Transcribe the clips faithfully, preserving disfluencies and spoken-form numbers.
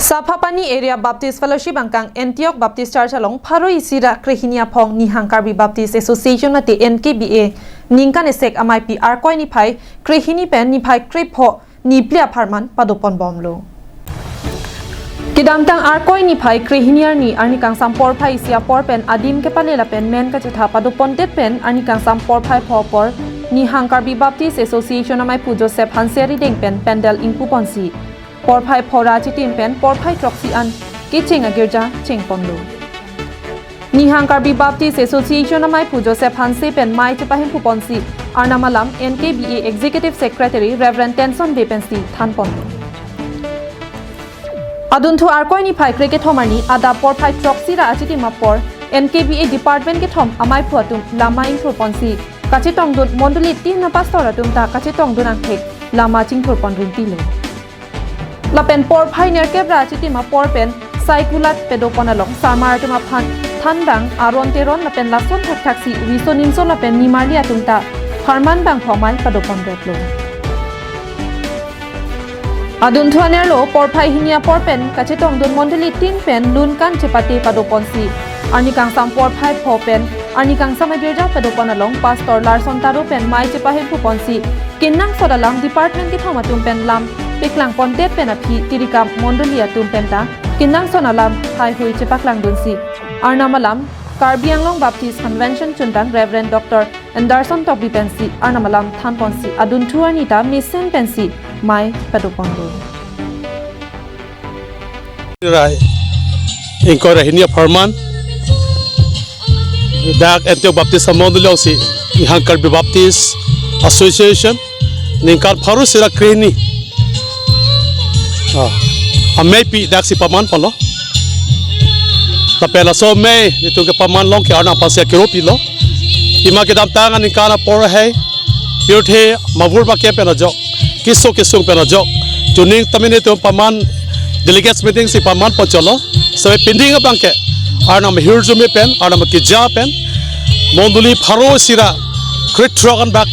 Saphapani Area Baptist Fellowship angkang Antioch Baptist Church along pharo isi ra krehini aphong Nihang Karbi Baptist Association mate N K B A ningkan esek amaipi Arkoi niphai krehini pen niphai krepho nipli apharman padopon bomlo. Kedamtang Arkoi niphai krehini arni arni kangsam porphai isi apor pen adim kepale lapen men kachetha padopondet pen arni kangsam porphai pho apor Nihang Karbi Baptist Association amaiphu Joseph Hanse arideng pen pandal ingpuponsi porphai pho ra achitim pen porphai throksi an kecheng agirja chengponlo. Nihang Karbi Baptist Association amaiphu Joseph Hanse pen mei chepahemphuponsi Arnam alam N K B A Executive Secretary Reverend Tenson Bey pensi thanponlo. Adunthu Arkoi niphai krekethom arni adap porphai throksi ra achitim apor N K B A department kethom amaiphu atum lama ingthurponsi kachetongdun mondoli tin apastor atum ta kachetongdun angthek lama chingthurpon rinti lo. Lapen porphai nerkep ra achitim apor pen sai kulat padopon along sarmar atum aphan thandang Aron Teron lapen lason thakthaksi Riso Nimso lapen nimarli atum ta pharman bangpho mei padopon retlo. Adunthu anerlo porphai hini apor pen kachetongdun mondoli tin pen lunkan chepate padoponsi arni kangsam porphai pho pen arni kangsam agirja padopon along Pastor Larson Taro pen mei chepahemphuponsi kenangsot alam department kethom atum pen lam peklangpondet pen aphi tirikam mondoli atum penta kenangsot alam haihui chepaklangdunsi Arnam alam Karbi Anglong Baptist Convention chuntang Reverend Doctor Anderson Tokbi pensi Arnam alam thanponsi adunthu arni ta mesen pensi mei padoponlo. Rai ingkoi ra hini apharman dak Antioch Baptist amondoli alongsi Nihang Karbi Baptist Association ningkan pharo isi ra krehini, ah, ameipi daksi pamanponlo. Lapen laso amei nelitum kepaman along ke Arnam aphansi akero pilo. Pima kedamtang aningkan apor hei pirthe mavur makem pen ajok, keso kesung pen ajok chuning tame nelitum paman delegates meeting si pamanpon cholo. Save pending abang ke Arnam ahirjume pen, Arnam akeja pen mondoli pharo isi ra krethrok anbak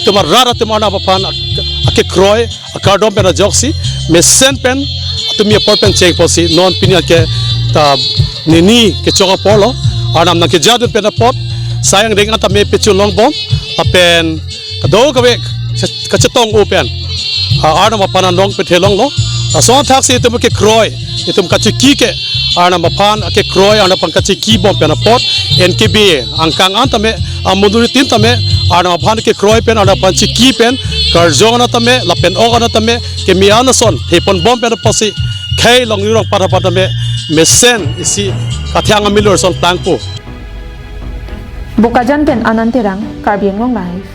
atum arat atum Arnam aphan ak-, akekroi akardom pen ajoksi mesen pen atum apor pen chengponsi non pini ake ta nini kechok aporlo. Arnam nangkejadun pen apot sai angdeng an tame pechun longbom lapen kadokave kachetong-o pen, ah, Arnam aphan anong pethe longlo. Lason thaksi itum kekroi, itum kachiki ke Arnam aphan akekroi, Arnam aphan kachikibom pen apot N K B A angkang an tame, amondoli tin tame Arnam aphan kekroi pen, Arnam aphan chiki pen karjong an tame lapen ok an tame keme an ason theponbom pen apotsi khei longri rong para para tame mesen isi kathang amilur ason tangpo. Bokajan pen Anand Terang, Karbi Anglong Live.